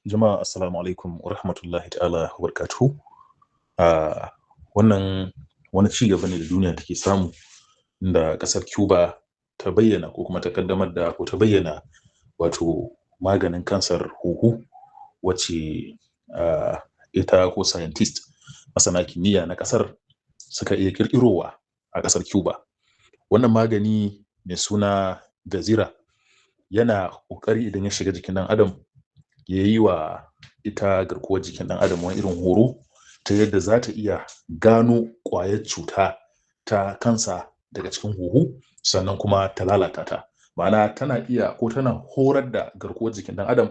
Jama'a, assalamu alaikum wa rahmatullahi ta'ala wa barakatuhu. Wannan wani ci gaba ne da duniya take samu, inda ƙasar Cuba ta bayyana ko kuma ta kaddamar da ko ta bayyana wato maganin kansar huhu, wacce ita ko scientist, masana kimiyya na ƙasar suka iya ƙirƙirowa a ƙasar Cuba. Wannan magani mai suna Gazira yana ƙoƙari, idan ya shiga jikin ɗan adam, ya yi wa ita garkuwar jikin ɗan adam wani irin horo ta yadda za ta iya gano ƙwayar cuta ta kansa daga cikin huhu, sannan kuma ta lalata ta. Ma'ana, tana iya ko tana horar da garkuwar jikin ɗan adam,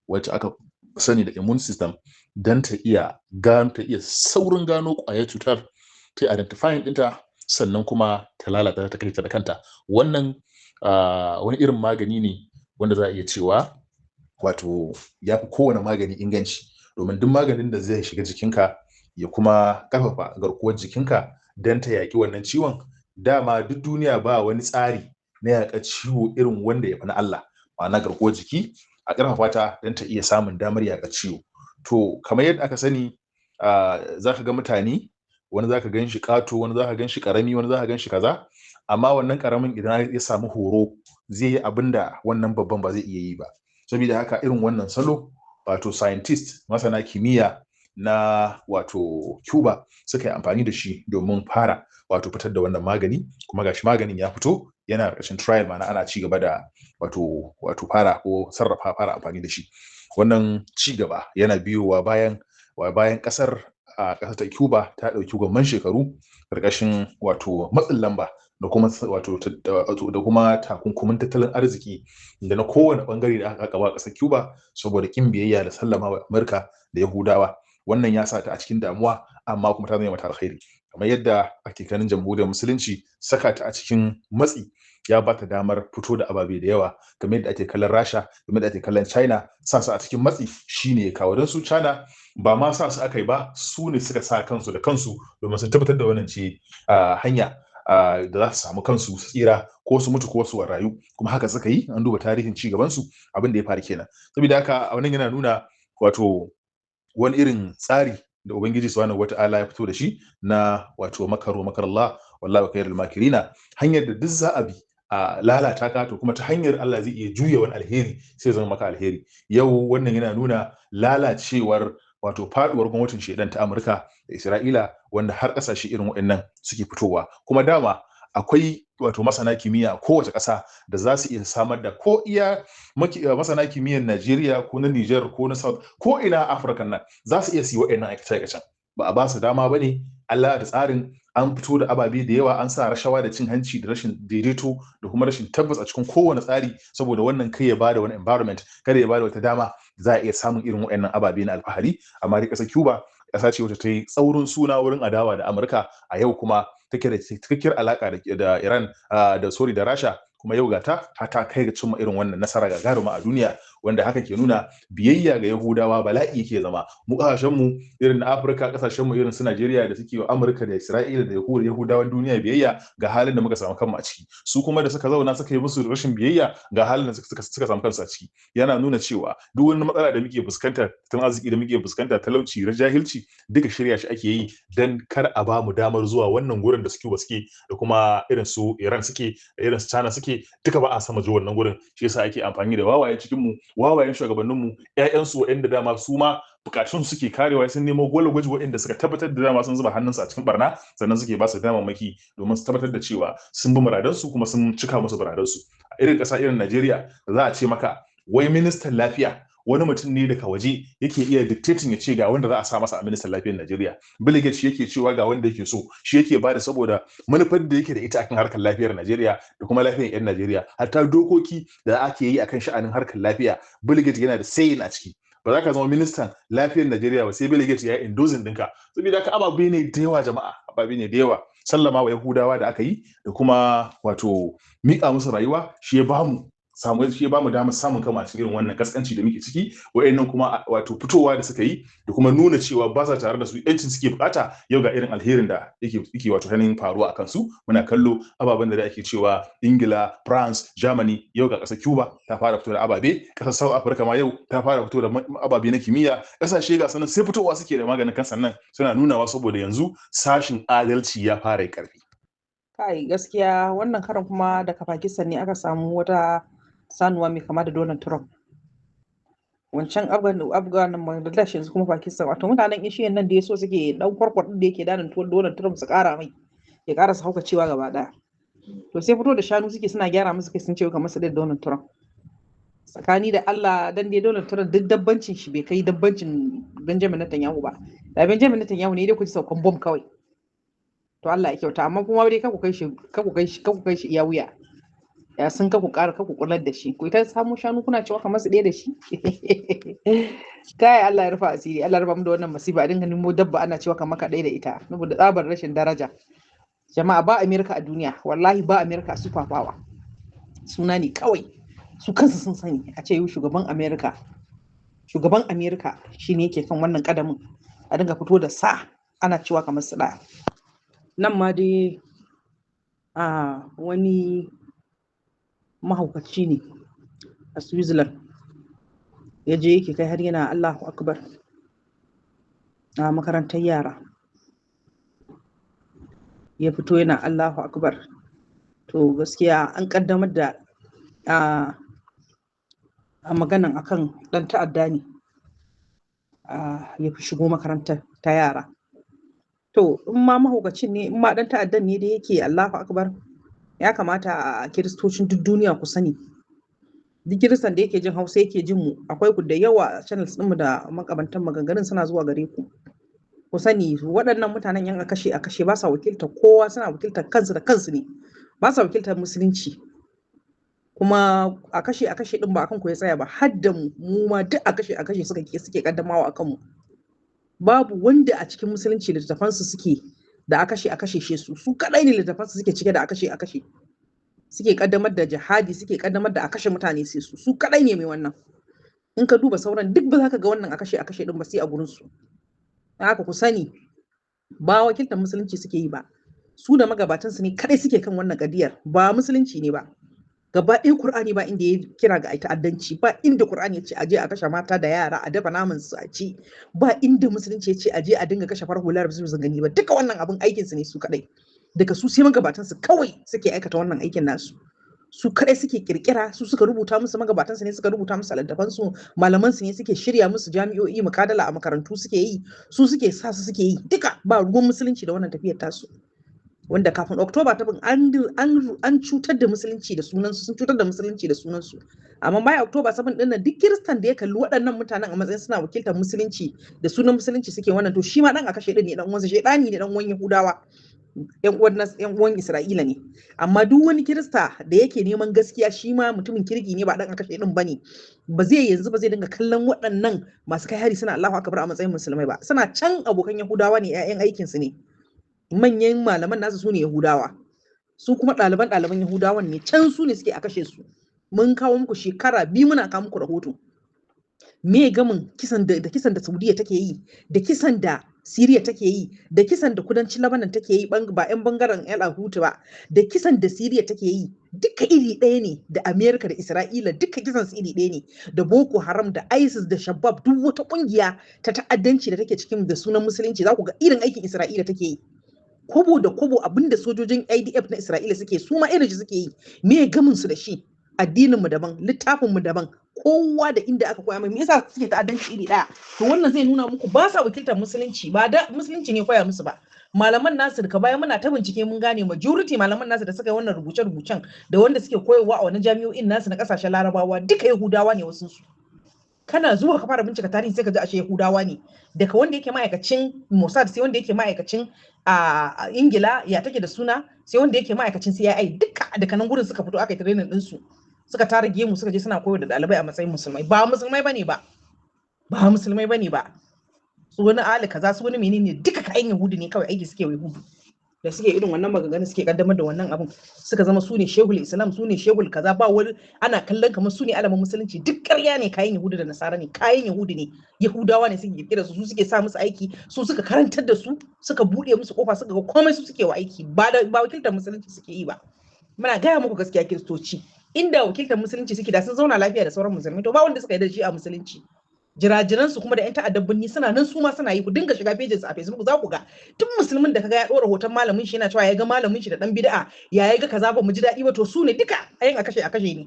wacce aka sani da immune system, don ta iya gano, ta iya saurin gano ƙwayar cutar, ta identifying ɗinta, sannan kuma ta lalata ta, kai ta da kanta. Wannan wani irin magani ne wanda za a iya cewa wato ya fi kowane magani inganci, domin duk maganin da zai shiga jikinka ya kuma ƙarfafa garkuwar jikinka don ta yaƙi wannan ciwon, dama duk duniya ba wani tsari na yaƙar ciwo irin wanda ya fi na Allah, ma'ana garkuwar jiki a ƙarfafa ta don ta iya samun damar yaƙar ciwo. To, kamar yadda aka sani, za ka ga mutane, wani za ka gan shi ƙato, wani za ka gan shi ƙarami, wani za ka gan shi kaza, amma wannan ƙaramin idan ya samu horo zai yi abin da wannan babban ba zai iya yi ba. Saboda haka irin wannan salo wato scientist, masana kimiyya na wato Cuba suka yi amfani da shi domin fara wato fitar da wannan magani. Kuma gashi maganin ya fito, yana ƙarshen trial, ma'ana ana ci gaba da wato fara ko sarrafa, fara amfani da shi. Wannan ci gaba yana biyowa bayan ƙasar ta Cuba ta ɗauki gwamman shekaru ƙarƙashin wato matsin lamba da kuma wato da kuma takunkumin tattalin arziki da na kowane bangare da aka ba ƙasar Cuba saboda kin biyayya da sallama wa Amurka da Yahudawa. Wannan ya sa ta a cikin damuwa, amma kuma ta zama mata alkhairi. Kamar yadda ake ganin Jamhuriyar Musulunci, saka ta a cikin matsi ya ba ta damar fito da ababe da yawa. Kamar yadda ake kallon Rasha, kamar yadda ake kallon China, sa su a cikin matsi shine ya kawo, don su China ba ma sa su aka yi ba, su ne suka sa kansu da kansu, domin sun tabbatar da wannan ce hanya da za su samu kansu su tsira, ko su mutu ko su rayu. Kuma haka suka yi. An duba tarihin ci gaban su, abin da ya faru kenan. Saboda haka wannan yana nuna wato wani irin tsari da Ubangiji Subhanahu Wata'ala ya fito da shi na wato makaru makarallah wallahu khairul makirina. Hanyar da duk za a bi a lalata ka, to kuma ta hanyar Allah zai iya juya wani alheri sai zama maka alheri. Yau wannan yana nuna lalacewar, wato faduwar gwamnatin shedan ta Amurka da Isra'ila, wanda har kasashe irin waɗannan suke fitowa. Kuma dama akwai wato masana kimiyya kowace ƙasa da za su iya samar da, ko iya masana kimiyyar Najeriya ko na Niger ko na South ko ina Afirka nan, za su iya su yi waɗannan aikace-aikacen. Ba a ba su dama ba ne. Allah da tsarin an fito da ababe da yawa, an sa rashawa da cin hanci da rashin daidaito da kuma rashin tabbas a cikin kowane tsari, saboda wannan kai ya bada wani environment, kada ya bada wata dama za a iya samun irin waɗannan ababe na alfahari. Amma dai ƙasar Cuba ƙasa ce wacce ta yi tsaurin suna wurin adawa da Amurka, a yau kuma take da cikakkiyar alaka da Iran, da, sorry, da Rasha. Kuma yau gata ta kai ga cimma irin wannan nasara gagaruma a duniya, wanda haka ke nuna biyayya ga Yahudawa bala'i yake zama. Mu kasashen mu irin na Afirka, kasashen mu irin su Najeriya da suke wa Amurka da Isra'ila da Yahudawan duniya biyayya, ga halin da muka samu kanmu a ciki. Su kuma da suka zauna suka yi musu rashin biyayya, ga halin da suka samu kansu a ciki. Yana nuna cewa duk wani matsala da muke fuskanta, tattalin arziki da muke fuskanta, talauci, jahilci, duka shirya shi ake yi dan kar a ba mu damar zuwa wannan gurin da suke suke da kuma irin su Iran suke da irin su China suke. Duka ba a sama zuwa wannan gurin. Shi yasa ake amfani da wawaye cikin mu, wawayen shugabannin mu, ƴaƴan su waɗanda dama su ma bukatun suke karewa. Sun nemo gwalgwaji waɗanda suka tabbatar da dama sun zuba hannunsu a cikin barna, sannan suke ba su damammaki domin su tabbatar da cewa sun bi muradansu kuma sun cika musu muradansu. A irin ƙasa irin Najeriya, za a ce maka wai ministan lafiya wani mutum ne daga waje yake iya dictating, ya ce ga wanda za a sa masa a ministan lafiyar Najeriya. Bill Gates shi yake cewa ga wanda yake so, shi yake bada, saboda manufar da yake da ita akan harkar lafiyar Najeriya da kuma lafiyar 'yan Najeriya. Hatta dokoki da ake yi akan sha'anin harkar lafiya, Bill Gates yana da say a ciki. Ba za ka zama ministan lafiyar Najeriya ba sai Bill Gates ya endorsing ɗinka. Saboda haka ababe ne da yawa, jama'a, ababe ne da yawa. Sallama wa Yahudawa da aka yi da kuma wato miƙa musu rayuwa shi ya bamu Samu shi ya bamu damar samun kama a cikin irin wannan kaskanci da muke ciki. Wayannan kuma wato fitowa da suka yi da kuma nuna cewa ba sa tare da su, yancin suke bukata, yau ga irin alherin da yake wato hanin faruwa akan su. Muna kallo ababen da ake cewa Ingila, France, Germany, yau ga kasar Cuba ta fara fito da ababe, kasar South Africa ma yau ta fara fito da ababe na kimiyya. Kasashe ga sanan sai fitowa suke da maganin kansan nan suna nunawa, saboda yanzu sashin adalci ya fara karfi. Kai, gaskiya wannan karan kuma daga Pakistan ne aka samu wata sanuwa mai kama da Donald Trump. Wancan Afghan, Bangladesh, yanzu kuma Pakistan. Wato mutanen Ishiyan nan da ya so suke dan kwarkwar da yake danin Donald Trump su kara mai ya kara su haukacewa gaba daya. To sai fito da shanu suke suna gyara musu kai, sun ce kamar su da Donald Trump. Tsakani da Allah dan dai Donald Trump duk dabbancin shi bai kai dabbancin Benjamin Netanyahu ba. Da Benjamin Netanyahu ne dai ku ji saukan bom kawai. To Allah ya kyauta, amma kuma dai ka ku kai shi ka ku kai shi ka ku kai shi iya wuya. Ya sun ka ku ƙara ka ku kullar da shi, ku ita samu shanu kuna cewa kamar su ɗaya da shi. Kai, Allah ya rufa asiri, Allah ya rufa mu da wannan masifa, a dinga nemo dabba ana cewa kamar ka ɗaya da ita saboda tsabar rashin daraja. Jama'a, ba America a duniya, wallahi ba America a super power, suna ne kawai. Su kansu sun sani. A ce yau shugaban America, shugaban America shine yake kan wannan kadamin, a dinga fito da sa ana cewa kamar su ɗaya. Nan ma dai a wani mahaukaci ne a Switzerland ya je yake kai har yana Allahu Akbar a makarantar yara. Ya fito yana Allahu Akbar. To gaskiya an kaddamar da a maganan akan dan ta'adda ne ya fi shigo makarantar ta yara. To in ma mahaukacin ne, in ma dan ta'addan ne da yake Allahu Akbar, ya kamata a Kiristocin duk duniya ku sani, duk Kiristan da yake jin Hausa, yake jin mu, akwai ku da yawa a channels ɗinmu da makamantan maganganun suna zuwa gare ku, ku sani waɗannan mutanen yan a kashe ba sa wakiltar kowa, suna wakiltar kansu da kansu ne, ba sa wakiltar Musulunci. Kuma a kashe din ba akan ku ya tsaya ba, har da mu, mu ma duk a kashe suke kaddamawa akan mu. Babu wanda a cikin Musulunci littattafansu suke da a kashe su, su kadai ne littattafansu suke cike da a kashe. Suke kaddamar da jihadi, suke kaddamar da a kashe mutane, sai su, su kadai ne mai wannan. In ka duba sauran duk ba za ka ga wannan a kashe din ba sai a gurin su. Haka ku sani ba wakiltar Musulunci suke yi ba, su da magabatansu ne kadai suke kan wannan kadiyar, ba Musulunci ne ba. Gaba ɗaya Kur'ani ba inda ya kira ga ta'addanci, ba inda Kur'ani ya ce aje a kashe mata da yara a dafa naman su a ci, ba inda Musulunci ya ce aje a dinga kashe farar hula su gani ba. Duka wannan abin aikin su ne su kadai, daga su sai magabatan su kawai suke aikata wannan aikin nasu, su kadai suke kirkira, su suka rubuta musu, magabatan su ne suka rubuta musu littattafan su, malaman su ne suke shirya musu jami'o'i, mukadala a makarantu suke yi, su suke sa su suke yi duka. Ba ruwan Musulunci da wannan tafiyar tasu, wanda kafin Oktoba ta bin an cutar da Musulunci da sunansu, sun cutar da Musulunci da sunansu. Amma bayan Oktoba 7 din nan, duk Kiristan da ya kalli waɗannan mutanen a matsayin suna wakiltar Musulunci, da sunan Musulunci suke wannan, to shi ma dan a kashe din ne, dan uwansa shedani ne, dan uwan Yahudawa, yan uwan Isra'ila ne. Amma duk wani Kirista da yake neman gaskiya, shi ma mutumin kirki ne, ba dan a kashe din bane ba, zai yanzu ba zai dinga kallon waɗannan masu kai hari suna Allahu Akbar a matsayin Musulmai ba. Suna can abokan Yahudawa ne, 'ya'yan aikin su ne, manyan malaman nasu su ne Yahudawa, su kuma ɗaliban ɗaliban Yahudawan ne can, su ne suke a kashe su. Mun kawo muku shekara 2 muna kawo muku rahoto. Me gamin kisan da kisan da Saudiya take yi, da kisan da Siriya take yi, da kisan da kudancin Lebanon take yi, ba 'yan bangaren El Hutu ba, da kisan da Siriya take yi, duka iri ɗaya ne da Amerika da Isra'ila, duka kisan su iri ɗaya ne, da Boko Haram da ISIS da Shabab, duk wata ƙungiya ta ta'addanci da take cikin da sunan Musulunci, za ku ga irin aikin Isra'ila take yi. Kobo da kobo abinda sojojin IDF na Isra'ila suke, su ma irin shi suke yi. Me gamin su da shi? Addinin mu daban, littafin mu daban, kowa da inda aka koya mai. Me yasa suke ta'addanci iri daya? To wannan zai nuna muku ba sa wakiltar Musulunci, ba da Musulunci ne koya musu ba. Malaman nasu da baya muna ta bincike mun gane majority malaman nasu da suka yi wannan rubuce-rubucen da wanda suke koyarwa a wannan jami'o'in nasu na kasashen Larabawa, duka Yahudawa ne wasu su. Kana zuwa ka fara bincika tarihi sai ka ji ashe Yahudawa ne, daga wanda yake ma'aikacin Mossad sai wanda yake ma'aikacin a Ingila ya take da suna, sai wanda yake ma'aikacin CIA, duka daga nan gurin suka fito, aka yi training ɗinsu, suka tara gemu, suka je suna koyar da ɗalibai a matsayin Musulmai. Ba Musulmai bane ba, ba Musulmai bane ba. Su wani ali kaza, su wani menene, duka kayan Yahudu ne kawai, aiki suke wa Yahudu. Da suke irin wannan maganganun, suke kaddamar da wannan abun, suka zama su ne shehul Islam, su ne shehul kaza, ba wani ana kallon kamar su ne alamun musulunci. Duk ƙarya ne, kayan Yahudu da Nasara ne, kayan Yahudu ne, Yahudawa ne suke kirkira su, su suke sa musu aiki, su suka karantar da su, suka buɗe musu kofa, suka ga komai su suke wa aiki, ba da ba wakiltar musulunci suke yi ba. Muna gaya muku gaskiya, Kiristoci, inda wakiltar musulunci suke, da sun zauna lafiya da sauran musulmi. To ba wanda suka yi da shi a musulunci. Jirajiran su kuma da 'yan ta'addar birni suna nan, su ma suna yi. Ku dinga shiga pages a Facebook, za ku ga duk musulmin da kaga ya dora hoton malamin shi yana cewa ya ga malamin shi da dan bid'a, ya ga kaza, ba mu ji daɗi ba, to su ne duka ayin a kashe, a kashe ne,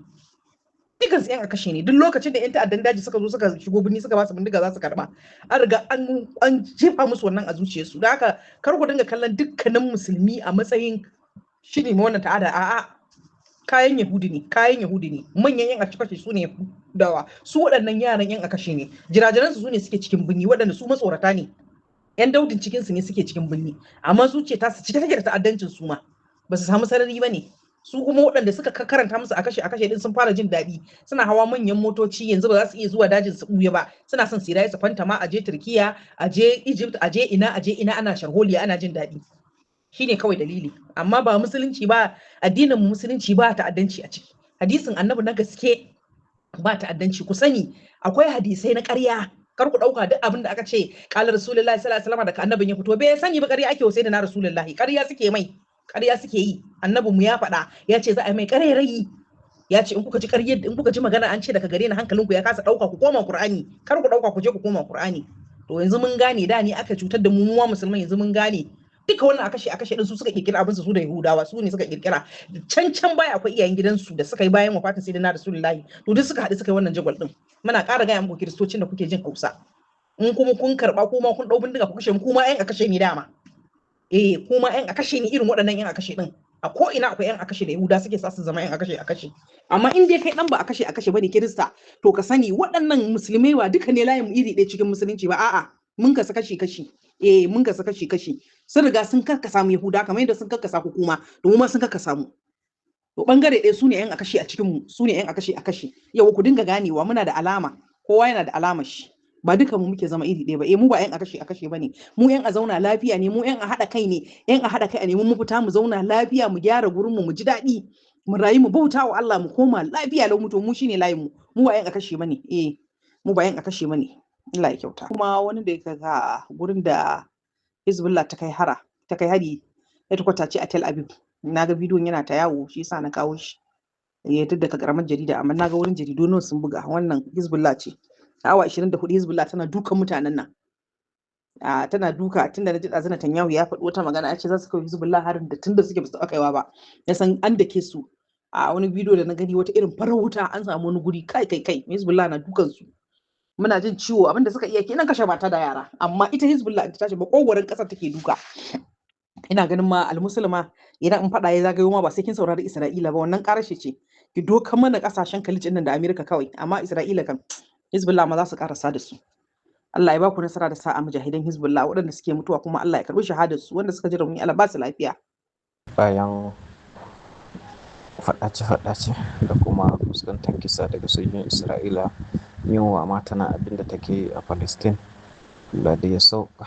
dukan su yan a kashe ne. Duk lokacin da 'yan ta'addan daji suka zo suka shigo birni, suka ba su bindiga, za su karba. An riga an jefa musu wannan a zuciyarsu. Da haka kar ku dinga kallon dukkanin musulmi a matsayin shi ne wannan ta'ada. A'a, kayan Yahudi ne, kayan Yahudi ne. Manyan yan a kashe su ne Yahudawa. Su waɗannan yaran yan a kashe ne, jirajiran su ne suke cikin birni, waɗanda su matsorata ne, yan daudin cikin su ne suke cikin birni, amma zuciya ta su cike take da ta'addancin. Su ma ba su samu sarari ba ne. Su kuma waɗanda suka karanta musu a kashe, a kashe din, sun fara jin daɗi, suna hawa manyan motoci. Yanzu ba za su iya zuwa dajin su ɓuya ba, suna son su rayu, su fantama, a je Turkiya, a je Egypt, a je ina, a je ina, ana sharholiya, ana jin daɗi. Shine kawai dalili, amma ba musulunci ba. Addinin musulunci ba ta'addanci a ciki. Hadisin Annabi na gaske ba ta'addanci. Ku sani akwai hadisai na ƙarya. Kar ku ɗauka duk abin da aka ce qala Rasulullahi sallallahu alaihi wasallam daga annabin ya fito. Bai sani ba, ƙarya ake sai da na Rasulullahi, ƙarya suke mai, ƙarya suke yi. Annabin mu ya faɗa, ya ce za a yi mai ƙarairayi. Ya ce in kuka ji ƙarya, in kuka ji magana an ce daga gare ni, hankalinku ya kasa ɗauka, ku koma Qur'ani. Kar ku ɗauka, ku je ku koma Qur'ani. To yanzu mun gane, da ni aka cutar da mu, mu musulmai, yanzu mun gane duka wannan a kashe, a kashe din, su suka kirkira abin su, su da Yahudawa, su ne suka kirkira. Can can baya akwai iyayen gidansu da suka yi bayan wafatin Sayyidina Rasulullahi. To duk suka haɗu suka yi wannan jagwal din. Muna ƙara gaya muku, Kiristocin da kuke jin Hausa, in kuma kun karɓa, kuma kun ɗau bindiga ku kashe mu, kuma ƴan a kashe ni dama. Eh, kuma ƴan a kashe ni, irin waɗannan ƴan a kashe din, a ko ina akwai ƴan a kashe da Yahuda suke sa su zama ƴan a kashe, a kashe. Amma in dai kai dan ba a kashe, a kashe bane, Kirista, to ka sani waɗannan musulmai ba duka ne layin mu iri ɗaya cikin musulunci ba. A'a, mun kasu kashi kashi. Eh, mun kasu kashi kashi. Sun riga sun karkasa mu, Yahuda, kamar yadda sun karkasa ku kuma, domin ma sun karkasa mu. To bangare ɗaya su ne yan a kashe a cikin mu, su ne yan a kashe, a kashe. Yau ku dinga ganewa, muna da alama, kowa yana da alamar shi. Ba duka mu muke zama iri ɗaya ba. Eh, mu ba yan a kashe, a kashe bane. Mu yan a zauna lafiya ne, mu yan a haɗa kai ne, yan a haɗa kai a nemi mafita, mu zauna lafiya, mu gyara gurin mu, mu ji daɗi, mu rayu, mu bauta wa Allah, mu koma lafiya lau mu. To mu shine layin mu. Mu ba yan a kashe bane. Eh, mu ba yan a kashe bane. Allah ya kyauta. Kuma wani da ya ga gurin da Hezbollah ta kai hara, ta kai hari, headquarter ce a Tel Aviv. Na ga bidiyon yana ta yawo, shi yasa na kawo shi. Ya duk daga karamar jarida, amma na ga wurin jaridu nawa sun buga. Wannan Hezbollah ce. Awa 24 Hezbollah tana dukan mutanen nan. A tana duka. Tunda na ji ɗazu Netanyahu ya faɗi wata magana, ya ce za su kai Hezbollah harin da tunda suke ba su taɓa kaiwa ba. Ya san an dake su. A wani bidiyo da na gani, wata irin farar wuta an samu wani guri, kai kai kai, Hezbollah na dukan su. Muna jin ciwo. Abinda suka iya kenan, kashe mata da yara, amma ita Hezbollah in ta tashi makogoron kasar take duka. Ina ganin ma almusulma, idan in faɗa ya zagayo ma, ba sai kin saurari Isra'ila ba, wannan karashe ce ki doka mana kasashen Kalijin nan da Amerika kawai. Amma Isra'ila kan, Hezbollah ma za su karasa da su. Allah ya ba ku nasara da sa'a, mujahidan Hezbollah. Waɗanda suke mutuwa kuma, Allah ya karɓi shahadar su. Wanda suka ji rauni, Allah ba su lafiya. Bayan faɗace-faɗace da kuma fuskantar kisa daga sojojin Isra'ila, yunwa ma tana abin da take a Palestine. Allah da ya sauka.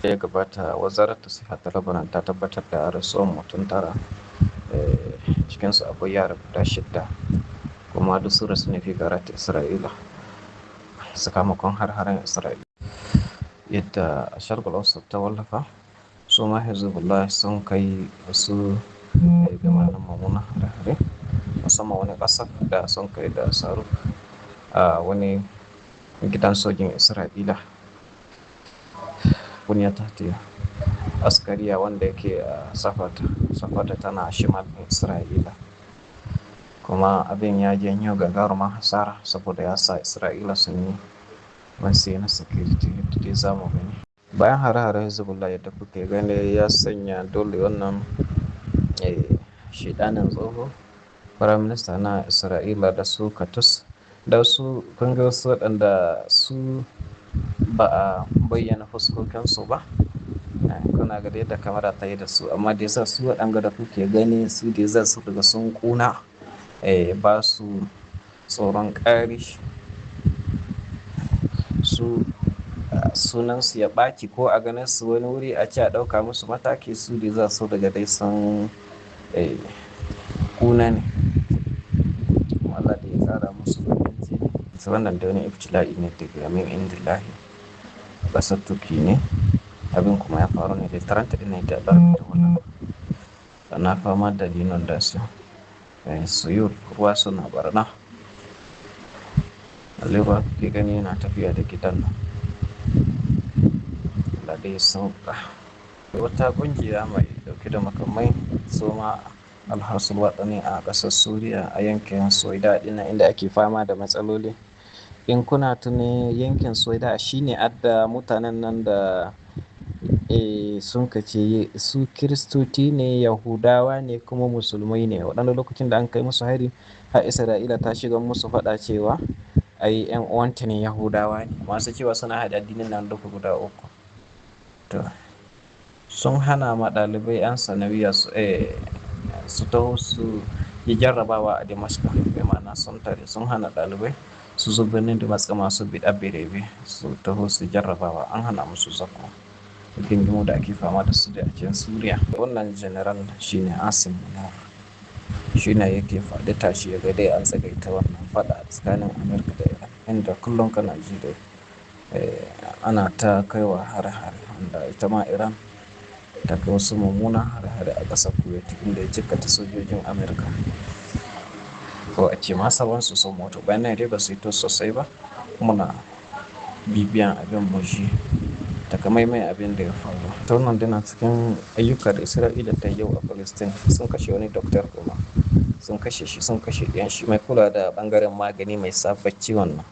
Ya gabata, wazarar ta siha ta Lebanon ta tabbatar da rasuwar mutum 9, cikinsu akwai yara guda 6, kuma duk sun rasu ne fi ta Isra'ila sakamakon har-haren Isra'ila. Yadda Sharq al ta wallafa, su ma Hezbollah sun kai wasu gamanin mummunan hare-hare, musamman wani ƙasar da sun kai da saruk a wani gidan sojin Isra'ila, buniya tahtiya askariya, wanda yake a Safata. Safata tana shimal Isra'ila. Kuma abin ya janyo gagarumar hasara, saboda ya sa Isra'ila sun yi wasu na security, yadda dai za mu gani. Bayan hare-hare Hezbollah, yadda kuke gani, ya sanya dole wannan shidanin tsoho firaminista na Isra'ila da su Katus da su kun ga wasu waɗanda su ba a bayyana fuskokinsu ba, kuna ga yadda kamara ta yi da su. Amma da yasa su waɗanga da kuke gani, su da yasa su daga sun kuna, ba su tsoron ƙari su. sunansu ya ɓaci ko a ganin su wani wuri a ce a ɗauka musu mataki, su dai za su daga dai sun kuna ne. Kuma Allah da ya ƙara musu baƙin jini. Wannan da wani ibtila'i ne daga min indillahi. Ƙasar Turkey ne. Abin kuma ya faru ne da taranta ɗin ne da Allah da wannan. Ana fama da inundation. Suyul ruwa suna ɓarna. Lalle ruwa kuke gani yana tafiya da gidan nan. Allah dai ya sauƙaƙa. Wata ƙungiya mai ɗauke da makamai su ma Alharsul Waɗani a ƙasar Suriya a yankin Suwaida ɗin inda ake fama da matsaloli. In kuna tuni yankin Suwaida shine adda mutanen nan da sun kace su Kiristoci ne, Yahudawa ne kuma Musulmai ne. Waɗanda lokacin da an kai musu hari har Isra'ila ta shiga musu faɗa cewa ai ƴan uwanta ne Yahudawa ne. Masu cewa suna haɗa addinin nan duka guda uku. To sun hana ma ɗalibai 'yan sanawiya su taho su yi jarrabawa a Damascus. Bi ma'ana sun tare sun hana ɗalibai su zo birnin Damascus masu biɗa birebe su taho su jarrabawa, an hana musu zakko. Rigingimu da ake fama da su da a cikin Suriya. Wannan general shine Asim Munir. Shi ne yake faɗi tashi ya ga dai an tsagaita wannan faɗa tsakanin Amurka da Iran. Inda kullum kana ji dai ana ta kaiwa hare-hare wanda ita ma Iran ta kai wasu mummunan hare-hare a ƙasar Kuwait inda ya jikkata sojojin Amurka. Ko a ce ma sauransu sun mutu. Bayanai dai ba su hito sosai ba. Muna bibiyan abin mu ji takamaimai abin da ya faru. Ta wannan dai na cikin ayyuka da Isra'ila ta yi yau a Palestine. Sun kashe wani doktor kuma sun kashe shi, sun kashe ɗiyan shi mai kula da ɓangaren magani mai sa bacci wannan.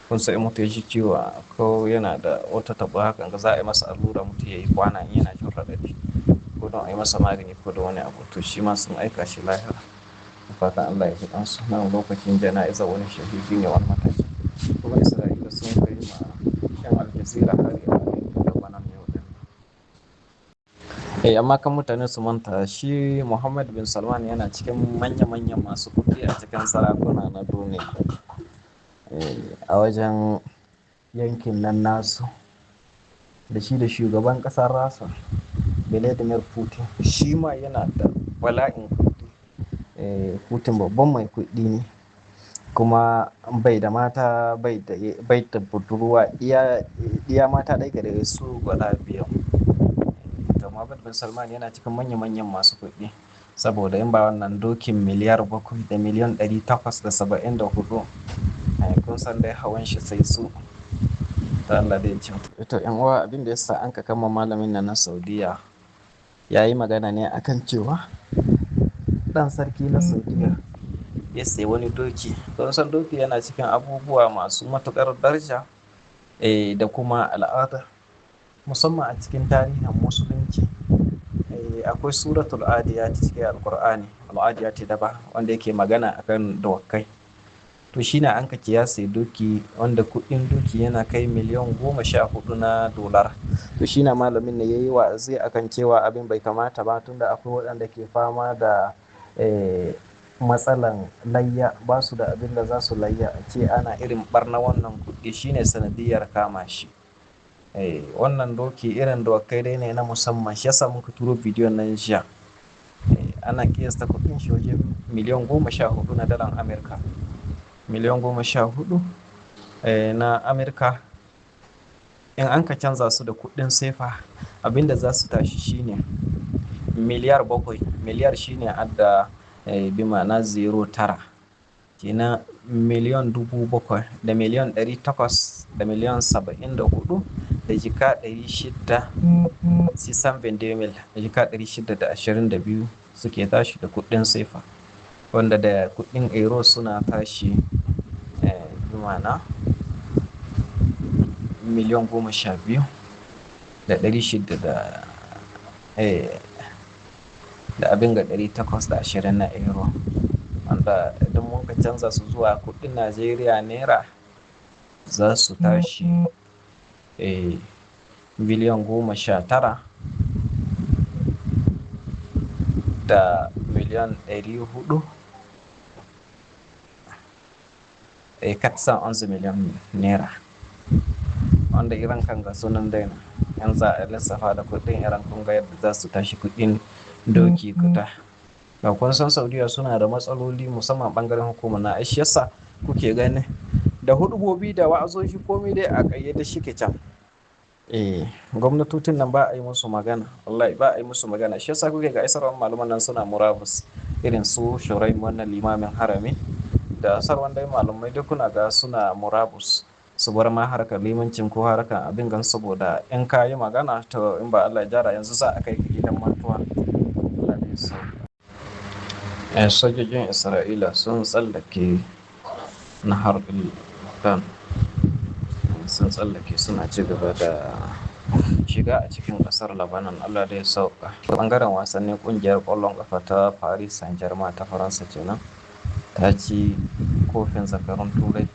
Kun san in mutum ya ji ciwo ko yana da wata taɓo hakan ga za a yi masa allura mutum ya yi kwana in yana jin raɗaɗi ko don a yi masa magani ko da wani abu. To shi ma sun aika shi lahira. Da fatan Allah ya ji ƙansu. Nan lokacin jana'iza wani shahidi ne wani matashi. Kuma Isra'ila sun kai ma 'yan Al Jazeera hari a yankin Lebanon yau ɗin nan. Amma kan mutane su manta shi Muhammad bin Salman yana cikin manya-manyan masu kuɗi a cikin sarakuna na duniya. A wajen yankin nan nasu da shi da shugaban ƙasar Rasha Vladimir Putin shi ma yana da bala'in kuɗi. Putin babban mai kuɗi ne kuma bai da mata, bai da budurwa, iya mata ɗaya gare su guda biyar. To Muhammad bin Salman yana cikin manya-manyan masu kuɗi saboda in ba wannan dokin 7,874,000,000 kun san dai hawan shi sai su. Ta Allah dai ya kyauta. To ƴan uwa abin da ya sa an ka kama malamin nan na Saudiyya ya yi magana ne akan cewa ɗan sarki na Saudiyya ya sayi wani doki. Kun san doki yana cikin abubuwa masu matuƙar daraja da kuma al'ada musamman a cikin tarihin musulunci. Akwai suratul Adiyat cikin Alqur'ani, Al-Adiyat daba wanda yake magana akan dawakai. To shi ne an ka ce ya sayi doki wanda kuɗin doki yana kai 14 miliyan na dolar. To shi ne malamin ne ya yi wa'azi akan cewa abin bai kamata ba tunda akwai waɗanda ke fama da matsalan layya, ba su da abin da za su layya a ce ana irin ɓarna wannan kuɗi shine sanadiyyar kama shi. Wannan doki irin dawakai dai ne na musamman shi yasa muka turo bidiyon nan jiya. Ana ƙiyasta kuɗin shi wajen 14 miliyan na dalar Amurka. 14 miliyan na Amurka. In an ka canza su da kuɗin sefa abin da za su tashi shine 7 miliyar. Miliyar shine adda bi ma'ana zero tara. Kenan 7,874,000,000 da jika ɗari shida sisan mil da jika 622 suke tashi da kuɗin sefa. Wanda da kuɗin euro suna tashi bi ma'ana 12,600,000 da abin ga 820 na euro. Wanda idan mun ka canza su zuwa kuɗin Najeriya naira za su tashi 19 billion 400,000,000 411 million naira. Wanda Iran kan ga sunan daina yan za a lissafa da kuɗin Iran, kun ga yadda za su tashi kuɗin doki guda. Ga kun san Saudiya suna da matsaloli musamman bangaren hukumar na shi yasa kuke gani da hudubobi da wa'azoshi komai dai a kayyade shi ke can. Gwamnatocin nan ba a yi musu magana, wallahi ba a yi musu magana. Shi yasa kuke ga isarwar malaman nan suna murabus, irin su Shuraim wannan limamin harami da sarwan dai malamai duk kuna ga suna murabus, su bar ma harkar limancin ko harkar abin gan, saboda in ka yi magana to in ba Allah ya jara yanzu za a kai ka gidan mantuwa. Allah ya sauka. Sojojin Isra'ila sun tsallake nahar Jordan, sun tsallake suna ci gaba da shiga a cikin kasar Lebanon. Allah da ya sauka. Bangaren wasannin, kungiyar kwallon kafa ta Paris Saint-Germain ta Faransa kenan ta ci kofin zakarun Turai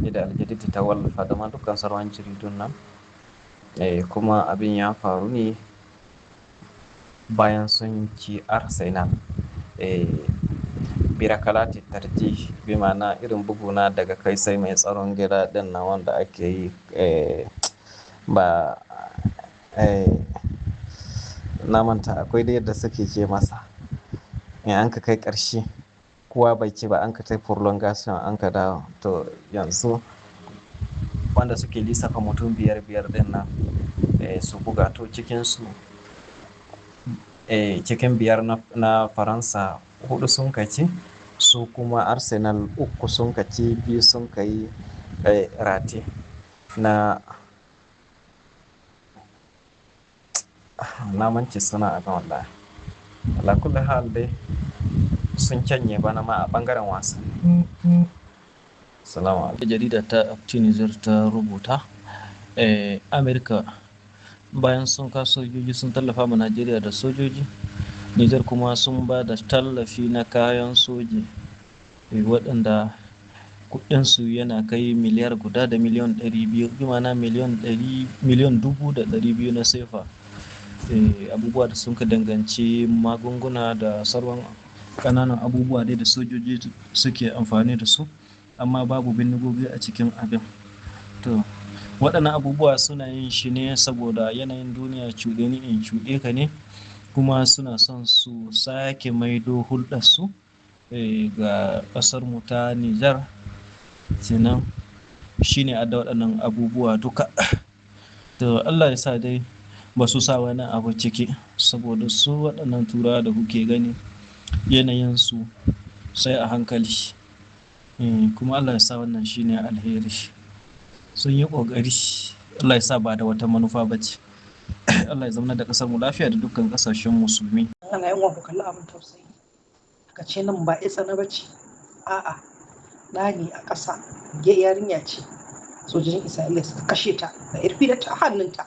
da Aljadidi ta wallafa da ma dukkan sauran jaridun nan. Kuma abin ya faru ne bayan sun ci Arsenal birakalati tarjih, bi ma'ana irin buguna daga kai sai mai tsaron gida din nan wanda ake yi, ba na manta akwai da yadda suke ce masa, in an ka kai ƙarshe kowa bai ce ba, an ka tai prolongation an ka dawo. To yanzu wanda suke lissafa mutum biyar biyar din nan su buga, to cikin su cikin biyar na Faransa hudu sun kaci, su kuma Arsenal uku sun kaci, biyu sun kai rate. Na mance suna abin, wallahi. Ala kulli hal dai sun canye bana ma a bangaren wasanni. Salamu alaikum. Jarida ta Tunisia ta rubuta, Amerika bayan sun ka sojoji sun tallafa ma Najeriya da sojoji, Nijar kuma sun ba da tallafi na kayan soji waɗanda kuɗinsu yana kai miliyar 1 da miliyan 200, bi ma'ana miliyan 1,200,000 na sefa. Abubuwa da sun ka danganci magunguna da sauran ƙananan abubuwa dai da sojoji suke amfani da su, amma babu bindigogi a cikin abin. To waɗannan abubuwa suna yin shi ne saboda yanayin duniya cuɗe ni in cuɗe ka ne, kuma suna son su sake maido hulɗarsu ga ƙasarmu ta Nijar. Kenan shi ne adda waɗannan abubuwa duka. To Allah ya sa dai ba su sa wani abu ciki, saboda su waɗannan Turawa da kuke gani yanayinsu sai a hankali. Kuma Allah ya sa wannan shi ne alheri. Sun yi ƙoƙari, Allah ya sa ba da wata manufa ba ce. Allah ya zaunar da ƙasarmu lafiya da dukkan ƙasashen musulmi. Allah yan ku kalli abin tausayi. Aka ce nan ba ya tsana ba ce, a'a, ɗa ne a ƙasa, yarinya ce. Sojojin Isra'ila suka kashe ta da irfi da ta hannunta.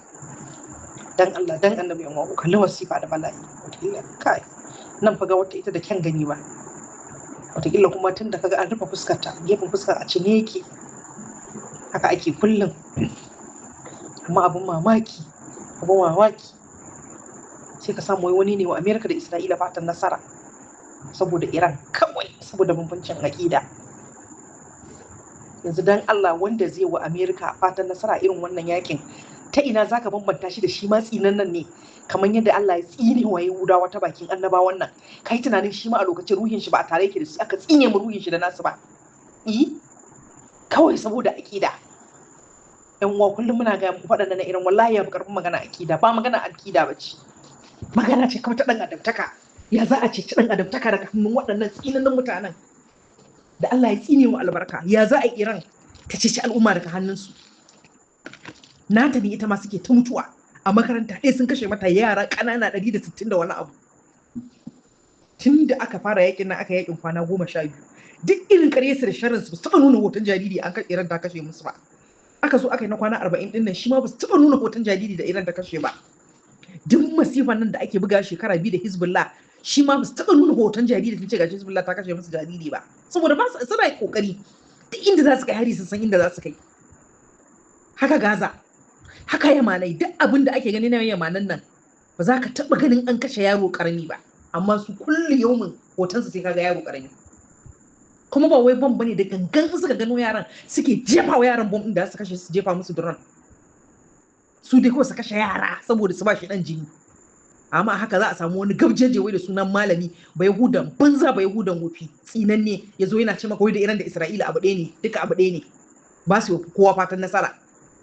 Dan Allah dan Annabi, yan ku kalli wasifa da bala'i. Wataƙila kai nan fa ga wata ita da kyan gani ba. Wataƙila kuma tun da kaga an rufe fuskarta, gefen fuskar a cine yake. Haka ake kullum. Amma abin mamaki, abin mamaki, sai ka samu wani ne wa Amerika da Isra'ila fatan nasara saboda Iran kawai, saboda bambancin aƙida. Yanzu dan Allah wanda zai wa Amerika fatan nasara irin wannan yakin, ta ina zaka bambanta shi da shi ma tsinan nan ne, kamar yadda Allah ya tsine wa Yahudawa ta bakin annabawan nan? Kai tunanin shi ma a lokacin ruhin shi ba a tare yake da su aka tsine mu ruhin shi da nasu ba? Eh, kawai saboda aƙida. Yan uwa, kullum muna ga muku faɗan na irin, wallahi ya fi ƙarfin magana aƙida, ba magana aƙida ba ce, magana ce kawai ta ɗan adamtaka. Ya za a ceci ɗan adamtaka daga hannun waɗannan tsinanin mutanen da Allah ya tsine wa albarka? Ya za a Iran ta ceci al'umma daga hannunsu? Nata ne ita ma suke ta mutuwa a makaranta ɗaya, sun kashe mata yara ƙanana 160 da wani abu tun da aka fara yakin nan, aka yakin kwana 12. Duk irin ƙaryarsu da sharrinsu, ba su taɓa nuna hoton jariri an Iran ta kashe musu ba. Aka zo aka yi na kwana 40 ɗin nan, shi ma ba su taɓa nuna hoton jariri da Iran ta kashe ba. Duk masifan nan da ake buga shekara 2 da Hezbollah, shi ma ba su taɓa nuna hoton jariri sun ce gashi Hezbollah ta kashe musu jariri ba, saboda ba su suna kokari duk inda za su kai hari sun san inda za su kai. Haka Gaza, haka Yamanai, duk abin da ake gani na Yamanan nan ba za ka taɓa ganin an kashe yaro karami ba, amma su kullu yaumin hotonsu sai kaga yaro karami. Kuma ba wai bom bane da gangan, suka gano yaran suke jefa wa yaran bom din da su kashe su, jefa musu drone. Su dai kawai su kashe yara saboda su ba shi dan jini. Amma haka za a samu wani gabjeje wai da sunan malami, ba Yahudan banza, ba Yahudan wofi, tsinanne, ya zo yana ce maka wai da Iran da Isra'ila abu ɗaya ne, duka abu ɗaya ne, ba su kowa fatan nasara.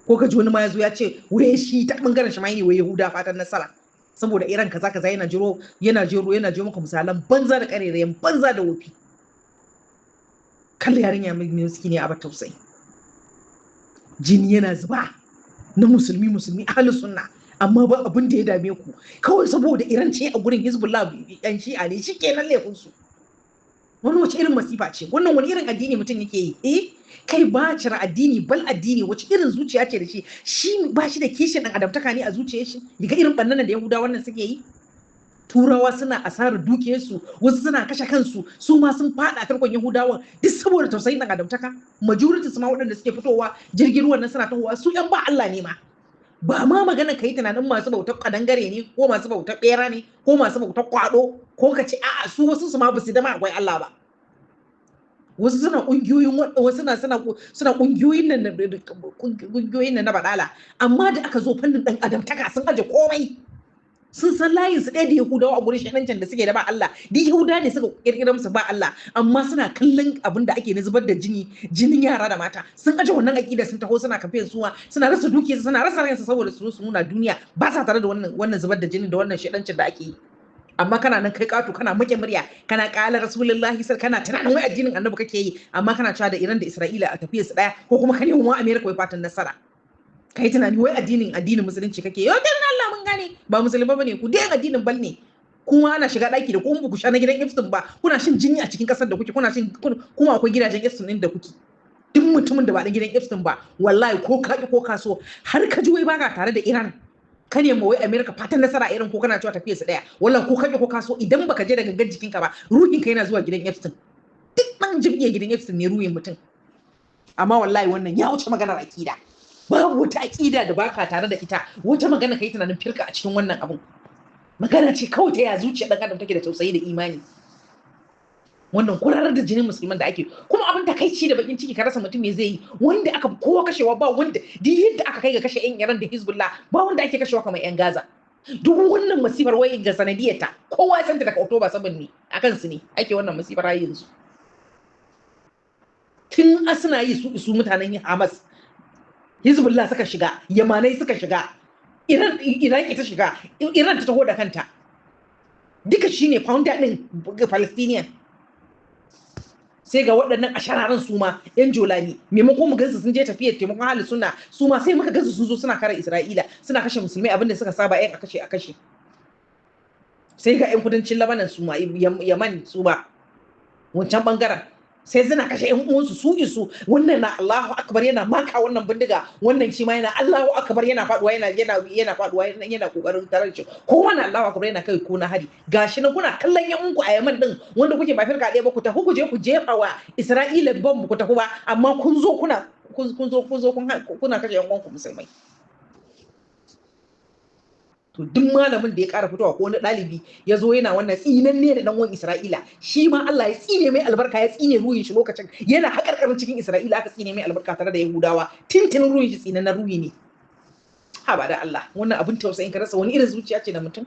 Ko ka ji wani ma ya zo ya ce wai shi ta bangaren shi ma ne wai Yahuda fatan nasara saboda Iran kaza kaza, yana jiro yana jiro yana jiro maka misalan banza da karerayen banza da wofi. Kalli yarinya mai miski ne a tausayi, jini yana zuba na musulmi, musulmi ahlus sunna, amma ba abin da ya dame ku. Kawai saboda Iran ce a gurin Hezbollah yan Shi'a ne, shikenan laifin su. Wani wace irin masifa ce wannan? Wani irin addini mutum yake yi? Eh, kai ba cire addini bal addini, wace irin zuciya ce da shi? Shi ba shi da kishin dan adamtaka ne a zuciyar shi? Daga irin bannan da Yahudawa wannan suke yi, Turawa suna asarar dukiyarsu, wasu suna kashe kansu, su ma sun fada tarkon Yahudawan, duk saboda tausayin dan adamtaka. Majority su ma waɗanda suke fitowa jirgin ruwan nan suna tahowa, su yan ba Allah ne ma. Ba ma magana ka yi tunanin masu bautar kadangare ne ko masu bautar bera ne ko masu bautar kwado, ko ka ce a'a, su wasu su ma ba su dama akwai Allah ba. Wasu suna kungiyoyin, wasu suna kungiyoyin nan na badala, amma da aka zo fannin dan adam taka sun aje komai. Sun san layin su ɗaya da Yahudawa a gurin shaɗancin da suke da ba Allah. Duk Yahuda ne suka kirkira musu ba Allah, amma suna kallon abin da ake na zubar da jini, jinin yara da mata, sun aje wannan aƙida, sun taho suna kamfen, suwa suna rasa dukiyarsu, suna rasa ransu saboda su su nuna duniya ba sa tare da wannan zubar da jinin da wannan shaɗancin da ake yi. Amma kana nan kai ƙato, kana make murya, kana ƙala Rasulullahi, sai kana tunanin wai addinin Annabi kake yi, amma kana cewa da Iran da Isra'ila a tafiyar su ɗaya, ko kuma ka nemi wa Amerika wai fatan nasara. Kai tunani wai addinin musulunci kake yau. Dan Allah mun gane ba musulma bane ku, dai addinin bal ne. Kuma ana shiga daki da ku, ku sha na gidan Epstein ba, kuna shin jini a cikin kasar da kuke, kuna shin, kuma akwai gidajen Epstein din da kuke. Duk mutumin da ba dan gidan Epstein ba, wallahi ko ka ko ka so, har ka ji wai baka tare da Iran, ka nemi wai America fatan nasara irin, ko kana cewa tafiyar su daya, wallahi ko ka ko ka so, idan baka je da gangan jikinka ba, ruhin ka yana zuwa gidan Epstein. Duk dan jam'iyyar gidan Epstein ne ruhin mutum. Amma wallahi wannan ya wuce maganar akida. Babu wata aƙida da baka tare da ita, wata magana kai tunanin firka a cikin wannan abun. Magana ce kawai ta ya zuciya dan adam take da tausayi da imani. Wannan kurarar da jinin musulman da ake, kuma abin takaici da bakin ciki, ka rasa mutum me zai yi. Wanda aka kowa kashewa, ba wanda duk yadda aka kai ga kashe yan Iran da Hezbollah, ba wanda ake kashewa kamar yan Gaza. Duk wannan masifar wai ga sanadiyarta, kowa ya santa daga October 7 ne, akan su ne ake wannan masifar har yanzu. Tun suna yi su mutanen Hamas, Hezbollah suka shiga, Yamanai suka shiga, Iran, Iraki ta shiga, Iran ta taho da kanta. Duka shine founder din Palestinian. Sai ga waɗannan ashararan su ma yan Jolani, maimakon mu gansu sun je tafiyar taimakon halin suna, su ma sai muka gansu sun zo suna kare Isra'ila, suna kashe musulmai, abinda suka saba yan a kashe a kashe. Sai ga yan kudancin Lebanon su ma, Yaman su ma wancan bangaren, sai suna kashe yan uwansu su isu. Wannan na Allahu akbar yana maka wannan bindiga, wannan shi ma yana Allahu akbar yana faduwa, yana faduwa, yana kokarin tarar shi. Ko wannan Allahu akbar yana kai ko na hari. Gashi nan kuna kallon yan uwanku a Yaman din, wanda kuke ba firka ɗaya ba, ku tafi ku je ku jefa wa Isra'ila bomb, ku tafi ba, amma kun zo kuna kun zo kun zo kuna kashe yan uwanku musulmai. To duk malamin da ya ƙara fitowa ko wani ɗalibi ya zo yana wannan, tsinanne da ɗan uwan Isra'ila, shi ma Allah ya tsine mai albarka, ya tsine ruhin shi. Lokacin yana haƙarƙarin cikin Isra'ila aka tsine mai albarka tare da Yahudawa. Tintinin ruhin shi tsinannen ruhi ne. Ha ba da Allah, wannan abin tausayin, ka rasa wani irin zuciya ce da mutum.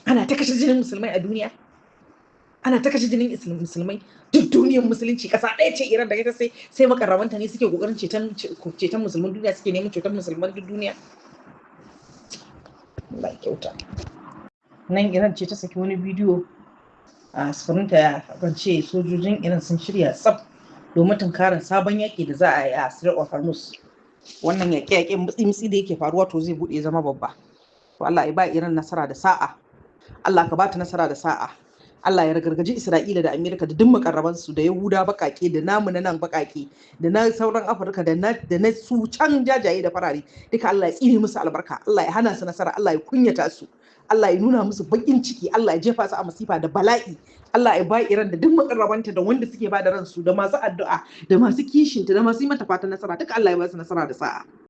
Ana ta kashe jinin musulmai a duniya, ana ta kashe jinin musulmai duk duniyar musulunci. Ƙasa ɗaya ce Iran da ita, sai makarramanta ne suke kokarin ceton musulman duniya, suke neman ceton musulman duk duniya. Allah ya kyauta. Nan Iran ce ta saki wani bidiyo a sufurinta, ya ce sojojin Iran sun shirya tsaf domin tunkarar sabon yaƙi da za a yi a Strait of Hormuz. Wannan yaƙe-yaƙen mutsi-mutsi da yake faruwa, to zai buɗe zama babba. To Allah ya ba Iran nasara da sa'a. Allah ka ba ta nasara da sa'a. Allah ya ragargaji Isra'ila da Amerika da duk makarrabansu da Yahuda baƙaƙe da namu na nan baƙaƙe da na sauran Afirka da na su can jajaye da farare, duka Allah ya tsine musu albarka, Allah ya hana su nasara, Allah ya kunyata su, Allah ya nuna musu baƙin ciki, Allah ya jefa su a masifa da bala'i. Allah ya ba Iran da duk makarrabanta da wanda suke ba da ransu da masu addu'a da masu kishinta da masu yi mata fatan nasara, duka Allah ya ba su nasara da sa'a.